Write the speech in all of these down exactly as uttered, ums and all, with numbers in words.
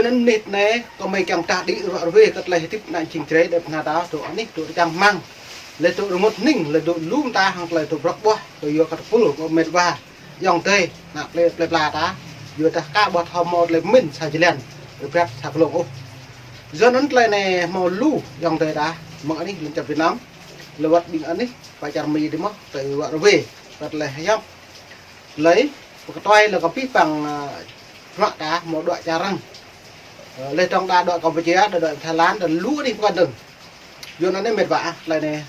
Anŭn mơnit anai, kâo mơ̆ kiăng tah đĭ ruă ruê kơ tơlơi hơdip ană jing Jrai đĕp hna ta, dŏ anih, dŏ rơčang hmăng. Lĕ dŏ rơngot hning, lĕ dŏ lu mơta hăng tơlơi dŏ brŏk ƀuah, kơ yua kơ tơpul, kơ met wa. Ayŏng adơi, ană plei, plei pla ta, yua dah ka ƀuh thâo hmâo tơlơi pơmĭn sa jơlan, rơbat sa glông ôh. Yua anŭn tơlơi anai hmâo lu, ayŏng adơi ta, mơ̆ng anih lŏn čar Việt Nam, lơwăt ƀing anih, pơ čar Mi dih mơ̆, tơlơi ruă ruê, kơ tơlơi hơyŏk. Tơlơi, pơkơtuai lĕ kơ pih păng, ă, bruă ta hmâo đuaĭ čar arăng. Ơ, lĕ tơdang đa đuaĭ Campuchia, đa đuaĭ Thái Lan, đa lu anih pơkŏn dơ̆ng. Yua anŭn anai met wa, ă, tơlơi anai.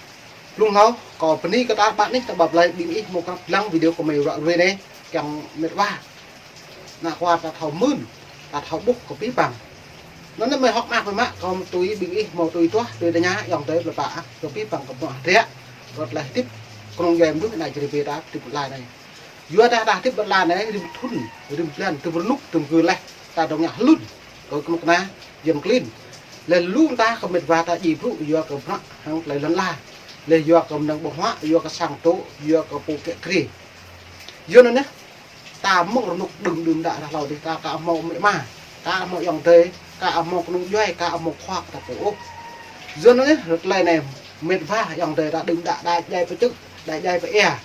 Blung hlâo, kâo bơni kơ ta ƀă anih, ta ƀă plei ƀing ih hmâo krăp lăng video kơ mơ̆ ruă ruê anai, kiăng met wa. Ană kuar ta thâo mưn, ta thâo ƀuh kơ pih păng. Anŭn anai mơ̆ hŏk mơak mơ̆, kâo tui ƀing ih hmâo tui tuah, tui tơña, ayŏng adơi plei pla, ă, kơ pih păng kơ bruă hơdră, kơ tơlơi hơdip, kơnơ̆ng djuai mơnuih ană Jrai ƀing ta, hơdip ƀơi lŏn anai. Yua dah ta hơdip ƀơi lŏn anai, rĭm thŭn, rĭm blan, rĭm rơnŭk, rĭm kơ laih, ta dŏ ngă hlŭn, kơ kơnuk kơna, yơ̆ng klin. Lĕ lu mơta kơ met wa ta djai brŭ, yua kơ bruă hăng tơlơi lŏn ala. Lĕ yua kơ mơnơ̆ng ƀơ̆ng huă, yua kơ sang tŏ, yua kơ pô kiă kriê. Yua anŭn anai, ta mơ̆ng rơnŭk đưm đưm đă rah hlâo dih, ta ka hmâo amĭ ama, ka hmâo ayŏng adơi, ka hmâo kơnung djuai, ka hmâo khua kơ ta pô ôh. Yua anŭn anai, tơlơi anai, met wa ayŏng adơi ta đưm đă, đa djai pơ čư̆, đa djai pơ ia.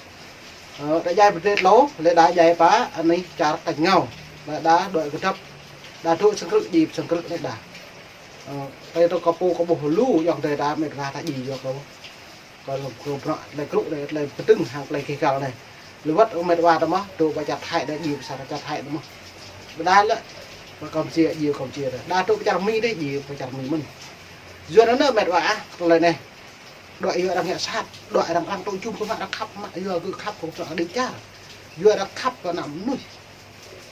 Ơ, đa djai pơ drơi tlâo, lĕ đa djai pơ anih čar kañ ngao. Lĕ đa đuaĭ kơdŏp, đa dŏ sang krư̆, djai pơ sang krư̆ anai đa. Ơ, tơlơi tơ kơ pô kơ ƀuh lu, ayŏng adơi ta met wa ta djai yua kơ. Kơ, kơ bruă tơlơi krŭ anai, tơlơi pơdơ̆ng hăng tơlơi gêh gal anai. Lơwăt met wa ta mơ̆, dŏ pơ čar Thái đa djai pơ sang čar Thái đa mơ̆. Ƀôdah lĕ, pơ Campuchia djai Campuchia đa. Đa dŏ pơ čar Mi đa djai pơ čar Mi mơ̆n. Yua anŭn anai met wa, ă, tơlơi anai. Đuaĭ yua arăng ngă sat, đuaĭ arăng, arăng tŏ jum kơ mă arăng khăp mă, yua kơ khăp kơ mă arăng đĭ čar. Yua arăng khăp kơ ană mơnuih.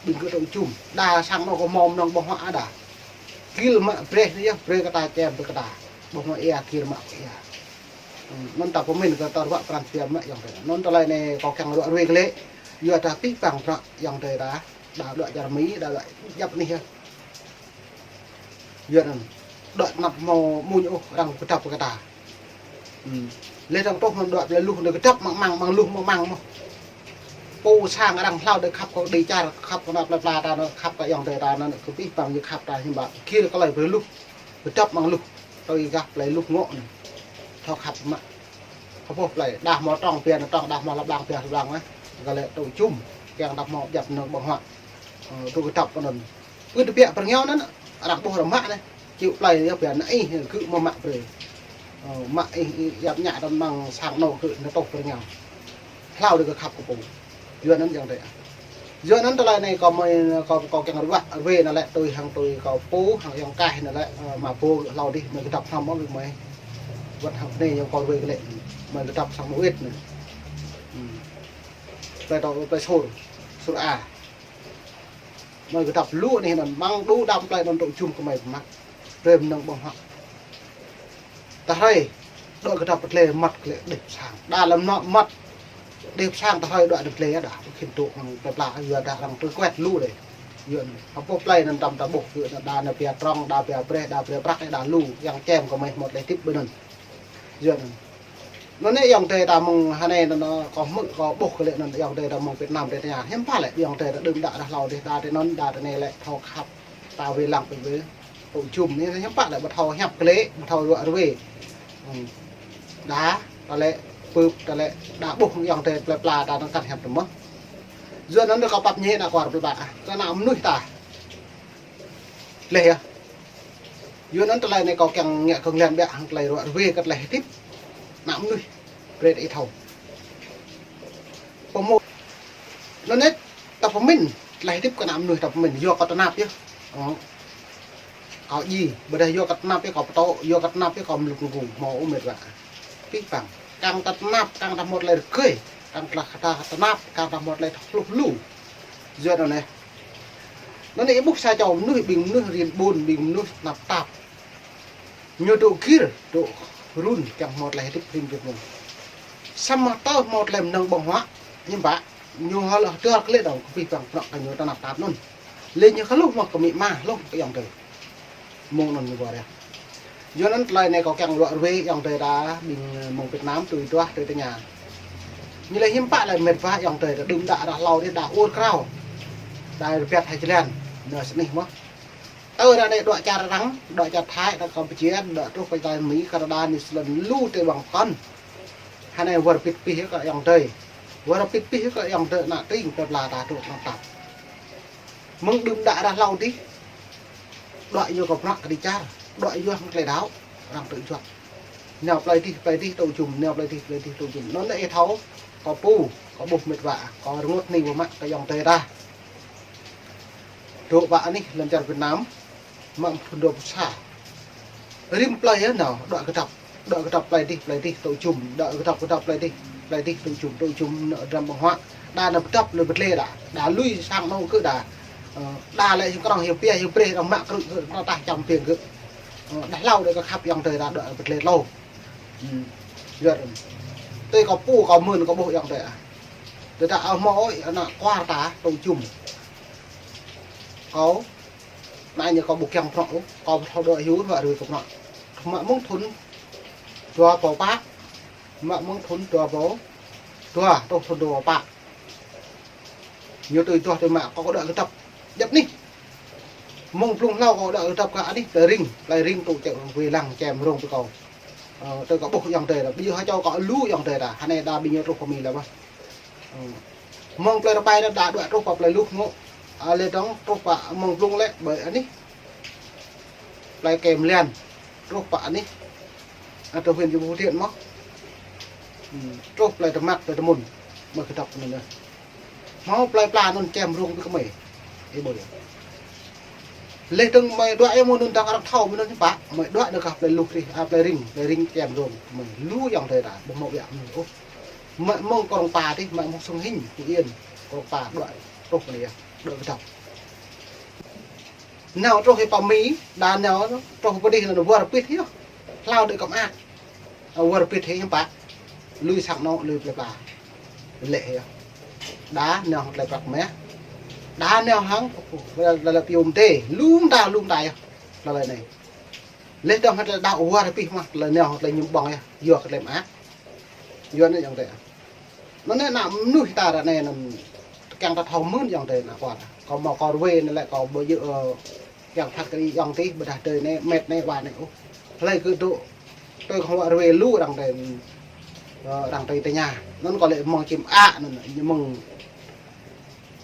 Ƀing kơ tŏ jum, đa sang anŏ kơ hmâo mơnơ̆ng ƀơ̆ng huă đa. Gir mă brơi anai yơh, brơi kơ ta čem brơi kơ ta. Ƀơ̆ng huă ia, gir mă ia. Hm, anŭn ta pơmĭn kơ ta ruă pran jua mă ayŏng adơi. Anŭn tơlơi anai kâo kiăng ruă ruê glaĭ. Yua dah pih păng bruă ayŏng adơi ta. Đa đuaĭ čar Mi, đa đuaĭ djŏp anih yơh. Yua anŭn, đuaĭ tơnap hmâo mơ̆n ôh arăng kơdŏp kơ ta. Hm. Lĕ tơdang tŏ hmâo đuaĭ plei luh anai kơdŏp mơ̆ng mơ̆ng, mơ̆ng luh mơ̆ng mơ̆ng mơ̆. Pô sang arăng hlâo đa khăp kơ đĭ čar, khăp kơ ană plei pla ta anŭn, khăp kơ ayŏng adơi ta anŭn, kơ pih păng ñu khăp ta hiư̆m pă. Gir kơ tơlơi plei luh, kơdŏp mơ̆ng luh, tui gah plei luh ngŏ anŭn. Thâo khăp mă. Khăp ƀuh plei, đa hmâo trong pia anŭn trong, đa hmâo lăp lăng pia lăp lăng mơ̆. Kơ lĕ tŏ jum, kiăng đa hmâo djăp mơnơ̆ng ƀơ̆ng huă. Ơ, tŏ kơdŏp anŭn. Pưt tơbiă pơrơngiao anŭn, arăng ƀuh arăng mă anai. Čư̆ plei yơh pia anai ih, gơ̆ mơ̆ mă brơi. Ơ, mă ih, ih, yap ñă tơm mơ̆ng sang anŏ gơ̆ anai tŏ pơrơngiao. Hlâo đa kơ khăp kơ pô. Yua anŭn ayŏng adơi. Yua anŭn tơlơi anai kâo mơ̆, kâo, kâo kiăng ruă ruê anai lĕ tui hăng tui kâo pô, hăng ayŏng kaih anai lĕ, ơ, mă pô hlâo dih, mơ̆ kơdŏp hnam mơ̆ mơ̆. Wơ̆t hăng anai ayŏng kâo ruê glaĭ, mơ̆ kơdŏp sang mơ̆ wĭt anai. Hm. Plei tŏ, plei Sur, Sur A. Mơ̆ kơdŏp lu anai anŭn, mơ̆ng đu đam plei anŭn tŏ jum kơ mơ̆ pơmă. Brơi mơnơ̆ng ƀơ̆ng huă. Tơhrơi, đuaĭ kơdŏp pơtlĕ mơ̆t glaĭ đĕp sang. Đa lăm anŏ mơ̆t. Đĕp sang tơhrơi đuaĭ đĕp pơtlĕ đa. Khĭn tŏ mơ̆ng plei pla yua dah arăng tui kuet lu đe. Yua anŭn. Hơpô plei anŭn tăm ta ƀuh kơ anŭn đa anai pia trong, đa pia brơi, đa pia prăk, đa lu. Yang čem kơ mơ̆ hmâo tơlơi hơdip ƀơi anŭn. Yua anŭn. Anŭn anai ayŏng adơi ta mơ̆ng hơnai anŭn, anŭn, kâo hmư̆, kâo ƀuh kơ lĕ anŭn ayŏng adơi ta mơ̆ng Việt Nam adih tơña. Hiư̆m pă lĕ ayŏng adơi ta đưm đă rah hlâo dih, đa tơ anŭn, đa tơ anai lĕ thâo khăp ta wai lăng pơ wai. Tŏ jum anai hiư̆m pă lĕ ƀu thâo hiăp glaĭ, ƀu thâo ruă ruê. Hm. Đa, ta lĕ pưp, ta lĕ đa ƀuh ayŏng adơi plei pla ta anŭn kăn hiăp tơ mơ̆. Yua anŭn kâo pap ñe ană kuar plei pla, kơ ană mơnuih ta. Leh yơh. Yua anŭn tơlơi anai kâo kiăng ngă kơnglăn biă hăng tơlơi ruă ruê kơ tơlơi hơdip ană mơnuih. Brơi ih thâo. Pơmô. Anŭn anai ta pơmĭn tơlơi hơdip kơ ană mơnuih ta pơmĭn yua kơ tơnap yơh. Ơ. Kâo djai, ƀôdah yua kơ tơnap yơh kâo pơtô, yua kơ tơnap yơh kâo mlŭk ngŭ, hmâo ôh met wa. Pih păng. Kiăng ta tơnap, kiăng ta hmâo tơlơi rơgơi, kiăng ta, ta tơnap, kiăng ta hmâo tơlơi thâo hluh lu. Yua anŭn anai. Anŭn anai ih ƀuh sa čô mơnuih, ƀing mơnuih rin ƀun, ƀing mơnuih tơnap tap. Ñu dŏ gir, dŏ run, kiăng hmâo tơlơi hơdip rin jơ̆ mơ̆n. Samơ̆ tơ hmâo tơlơi mơnơ̆ng ƀơ̆ng huă, hiư̆m pă, ñu hơl hơdơr kơ lĕ dong kơ pih păng prăk kơ ñu tơnap tap anŭn. Lĕ ñu kơ hluh mơ̆ kơ amĭ ama, hluh kơ ayŏng adơi. Mơ̆ng anŭn ñu ƀuh yơh. Yua anŭn tơlơi anai kâo kiăng ruă ruê ayŏng adơi ta ƀing mơ̆ng Việt Nam tui duah tui tơña. Ñu lĕ hiư̆m pă lĕ met wa ayŏng adơi ta đưm đă rah hlâo dih đa ur krao. Đa rơbat hơjlan. Anai sơnih mơ̆. Tơ ră anai đuaĭ čar arăng, đuaĭ čar Thái, đuaĭ Campuchia, đuaĭ truh pơ čar Mi, Canada, New Zealand, lu tơlơi ƀơ̆ng kŏn. Hơnai wơr bĭt pĭ kơ ayŏng adơi. Wơr bĭt pĭ kơ ayŏng adơi ană tring plơi pla ta truh anŭn tap. Mơ̆ng đưm đă ră hlâo adih. Đuaĭ yua kơ bruă kơđi čar, đuaĭ yua hăng tơlơi đaŏ, arăng tŭ juăt. Nao plơi adih, plơi adih tŭ jum, nao plơi adih, plơi adih tŭ jum. Anŭn lĕ ih thâo, kâo pô, kâo ƀuh met wa, kâo rơngot hơni ƀu mă kơ ayŏng adơi ta. Dŏ pơ anih lŏn čar Việt Nam, mă phun dŏ pơ sa. Rĭm plơi yơh nao, đuaĭ kơdŏp, đuaĭ kơdŏp plơi adih, plơi adih tŭ jum, đuaĭ kơdŏp, kơdŏp plơi adih, plơi adih tŭ jum, tŭ jum nao dram ƀơ̆ng huă. Đa nao pơdŏp lui pơdlê đa, đa lui sang anŏ kơ đa. Ơ, đa lĕ hiu krŏng hiu pia hiu breh đa mă krư̆ kơ nao tah čăm piêng kơ. Ơ, đa hlâo đa kơ khăp ayŏng adơi đa đuaĭ pơdlê hlâo. Hm. Yua anŭn. Tui kâo pô kâo mơ̆n kâo ƀuh ayŏng adơi ah. Tơdah ơ hmâo ơi ană kuar ta tŭ jum. Kâo, anai ñu kâo ƀu kiăng prŏk ôh, kâo ƀu thâo đuaĭ hiu ruă rui kơ prŏk. Mă mơ̆ng thŭn dua rơbâo pă, mă mơ̆ng thŭn dua rơbâo dua, truh thŭn dua rơbâo pă. Ñu tui tuah tui mă kâo đuaĭ kơdŏp. Djăp anih. Mơ̆ng blung hlâo kâo đuaĭ kơdŏp kơ anih plơi Ring, plơi Ring tŭ čĕ wai lăng čem rông tui kâo. Ơ, tui kâo ƀuh ayŏng adơi đa, ƀu djơ̆ hơčâo kâo lu ayŏng adơi đa, hơnai đa ƀing ñu truh pơ Mi lĕ mơ̆. Ơ. Mơ̆ng plơi Rơpai đa đuaĭ truh pơ plơi Luh ngŏ. Ơ, lĕ dŏng truh pơ mơ̆ng blung lĕ ƀơi anih. Plơi Kem Lian. Truh pơ anih. Ơ, truh huyện Phú Thiện mơ̆. Hm, truh plơi Tơmak, plơi Tơmun. Mơ̆ kơdŏp anŭn yơh. Hmâo plơi pla anŭn čem rông ƀu kơmơi. Ih ƀuh yơh. Lĕ dŏng mơi đuaĭ yơh mơ̆ anŭn dang arăng thâo mơ̆ anŭn hiư̆m pă. Mơi đuaĭ đa kơ plơi Luh rih, a, plơi Ring, plơi Ring čem rông. Mơi lu ayŏng adơi ta, ƀu hmâo ƀiă mơi ôh. Mă mơ̆ng Krông Pa tih, mă mơ̆ng Sông Hinh, Phú Yên, Krông Pa đuaĭ truh pơ anai yơh, đuaĭ kơdŏp. Nao truh hĭ pơ Mi, đa nao truh pơ adih anŭn wơr bĭt yơh. Hlâo đuaĭ kơ mơak. Wơr bĭt hĭ hiư̆m pă. Lui sang anŏ, lui plơi pla. Lĕ yơh. Đa nao hăng tơlơi prăk meh. Đa nao hăng, lĕ, lĕ, lĕ pium tê. Lŭm ta, lŭm ta yơh. Tơlơi anai. Lĕ dŏng hăng tơlơi đaŏ wơr bĭt mơ̆, tơlơi nao hăng tơlơi mơñum ƀơ̆ng yơh. Yua kơ tơlơi mơak. Yua anŭn ayŏng adơi. Anŭn anai ană mơnuih ta ră anai anŭn kiăng ta thâo mơ̆n ayŏng adơi ană kuar. Kâo hmâo kâo rơwe anai lĕ kâo ƀu djơ̆, ơ, kiăng phat kơđi ayŏng adơi ƀôdah adơi anai, met anai, wa anai ôh. Hlơi kơ dŏ, tui kâo hmâo rơwe lu arăng adơi, ơ, arăng adơi tơña. Anŭn kâo lĕ mơ̆ng čim a, anŭn mơ̆ng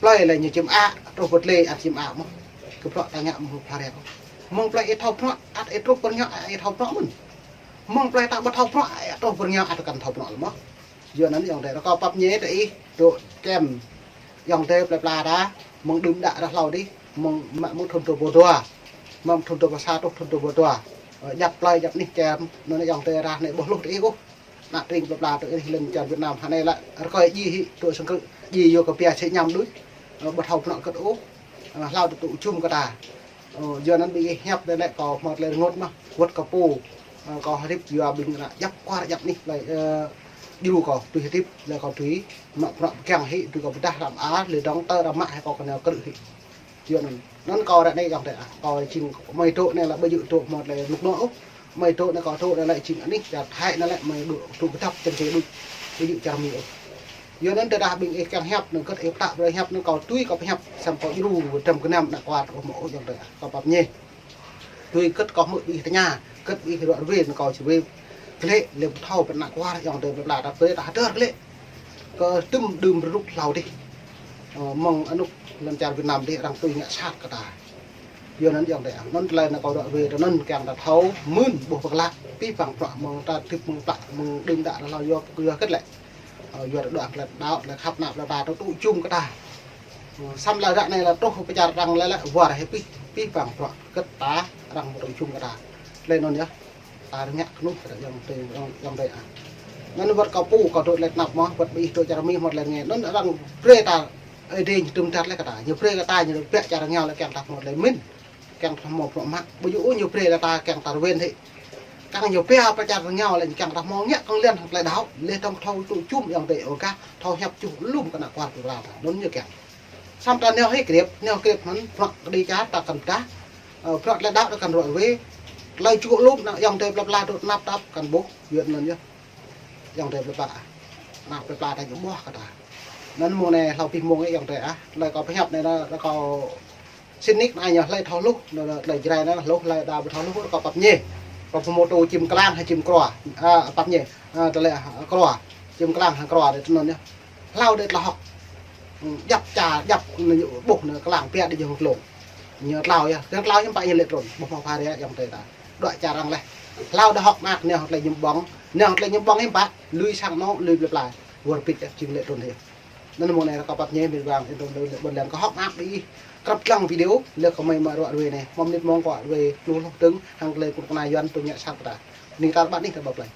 plơi lĕ ñu čim a, truh pơ tlê ăt čim a mơ̆n. Kơ bruă ta ngă mơ̆ng pha rek. Mơ̆ng plơi ih thâo bruă, ăt ih truh pơ rơngiao, ih thâo bruă mơ̆n. Mơ̆ng plơi ta ƀu thâo bruă, ih truh pơ rơngiao ăt kăn thâo bruă lĕ mơ̆n. Yua anŭn ayŏng adơi, rơkâo pap ñe tơ ih, dŏ čem ayŏng adơi plơi pla ta, mơ̆ng đưm đă ră hlâo adih, mơ̆ng mă mơ̆ng thŭn dua rơbâo dua, mơ̆ng thŭn dua rơbâo sa truh thŭn dua rơbâo dua. Ơ, djăp plơi djăp anih čem, anŭn ayŏng adơi ră anai ƀu hluh tơ ih ôh. Ană tring plơi pla tơ ih lŏn čar Việt Nam hơnai lĕ, rơkơi djai hĭ, dŏ sang krư̆, djai yua kơ pia sĭ ñăm đôč. Ơ, ƀu thâo pơnŏ kơ̆t ôh. Ơ, hlâo tơ tŭ jum kơ ta. Ơ, yua anŭn ƀing ih hiăp đơi lĕ kâo hmâo tơlơi rơngot mơ̆, wơ̆t kơ pô. Ơ, kâo hơdip yua ƀing ană djăp kuar djăp anih plơi, ơ, djru kâo tui hơdip, lĕ kâo tui, mă bruă pơgang hĭ, tui kâo pơdah răm ar, lĕ dŏng tơ răm mă hĭ kâo kơnao krư̆ hĭ. Yua anŭn. Anŭn kâo ră anai ayŏng adơi ah, kâo jing mơi dŏ anai lĕ ƀu djơ̆ dŏ hmâo tơlơi rơnŭk rơnua ôh. Mơi dŏ anai kâo dŏ anai lĕ jing anih čar Thái anai lĕ mơi dŏ tŭ kơdŏp čem čem đôč. Ƀu djơ̆ čar Mi ôh. Yua anŭn tơdah ƀing ih kiăng hiăp anŭn kơ̆t ih pơtă brơi hiăp anŭn kâo tui kâo pơhiăp samơ̆ kâo djru dram gơnam ană kuar ôh mơ̆ ôh ayŏng adơi ah. Kâo pap ñe. Tui kơ̆t kâo hmư̆ ƀing ih tơña, kơ̆t ƀing ih ruă rơwe anŭn kâo či wai glĕ, lĕ ƀu thâo pơ ană kuar ayŏng adơi plơi pla ta brơi ta hơdơr glĕ. Kơ tơm đưm rơnŭk hlâo adih. Ơ, mơ̆ng anŭk lŏn čar Việt Nam adih arăng tui ngă sat kơ ta. Yua anŭn ayŏng adơi, anŭn tơlơi anŭn kâo ruă rơwe tơ anŭn kiăng ta thâo mơ̆n ƀuh pơklă, pĭ păng bruă mơ̆ng ta hơdip mơ̆ng plă, mơ̆ng đưm đă ră hlâo yua, yua hơget lĕ. Ơ, yua ta đuaĭ tơlơi đaŏ, tơlơi khăp ană plơi pla ta tŭ jum kơ ta. Ơ, samơ̆ lĕ ră anai lĕ truh pơ čar arăng lĕ lĕ wơr hĭ pĭ, pĭ păng bruă hơget ta arăng tŭ jum kơ ta. Tơlơi anŭn yơh. Ta rơngiă kơnuih kơ ta ayŏng adơi, ayŏng, ayŏng adơi ah. Anŭn wơ̆t kâo pô kâo dŏ tơlơi tơnap mơ̆, wơ̆t ƀing ih dŏ čar Mi hmâo tơlơi rơngai. Anŭn arăng brơi ta, Ơi Adai ñu tŭm dat lĕ kơ ta. Ñu brơi kơ ta, ñu ƀiă čar rơngiao lĕ kiăng ta hmâo tơlơi mĭn. Kiăng ta hmâo bruă mă. Ƀu djơ̆ ôh ñu brơi lĕ ta kiăng ta rơwen hĭ. Kiăng ñu pia pơ čar rơngiao lĕ kiăng ta hmâo ngă kơ̆ng liăn hăng tơlơi đaŏ. Lĕ dŏng thâo tŭ jum ayŏng adơi ôh kah, thâo hiăp čuh lŏm kơ ană kuar plơi pla ta. Anŭn ñu kiăng. Samơ̆ ta nao hĭ krep, nao krep anŭn, bruă kơđi čar ta kăn pơdah, ơ, bruă tơlơi đaŏ ta kăn ruă rơwe, tơlơi čuh lŏm ană ayŏng adơi plơi pla dŏ tơnap tap kăn ƀuh, yua anŭn yơh. Ayŏng adơi plơi pla, ană plơi pla ta ñu ƀuh kơ ta. Anŭn mơ̆ng anai hlâo pĭ mơ̆ng ayŏng adơi ah, tơlơi kâo pơhiăp anai lĕ kâo Sĭt nik anai ñu hlơi thâo hluh, ñu, ñu tơlơi Jrai anai hluh, hlơi đa ƀu thâo hluh, rơkâo pap ñe. Rơkâo pơmôtô čim klang hăng čim krua. A, pap ñe. A, tơlơi, a, krua. Čim klang hăng krua dih tơnŭn yơh. Hlâo dih tlao hơ̆k. Djăp ča, djăp ñu ƀuh ñu klang pia dih jơhung tlông. Ñu tlao yơh, kơ tlao hiư̆m pă ñu lĕ trŭn. Ƀuh mơ̆ pha ria yang tơi ta. Đuaĭ čar arăng laih. Hlâo dih hơ̆k mơak, ñu tơlơi ñu ƀơ̆ng. Ñu tơlơi ñu ƀơ̆ng hiư̆m pă, lui sang anŏ, lui plơi pla. Wơr bĭt yơh jing lĕ trŭn yơh. Anŭn mơ̆ng anai rơkâo pap ñe, mĭt wa, ih tŭ lĕ ƀôn lan kơ hơ̆k mơak ƀing ih. Krăp lăng video, lĕ kơ mơi mă ruă ruai anai. Mơ̆ng mơnit mơ̆ng kơ ruai, lu hluh tơ̆ng, hăng tơlơi kŭn kơna Yuan tŭ ñă sat ta. Ni tar ƀă ni ta ƀă plơi.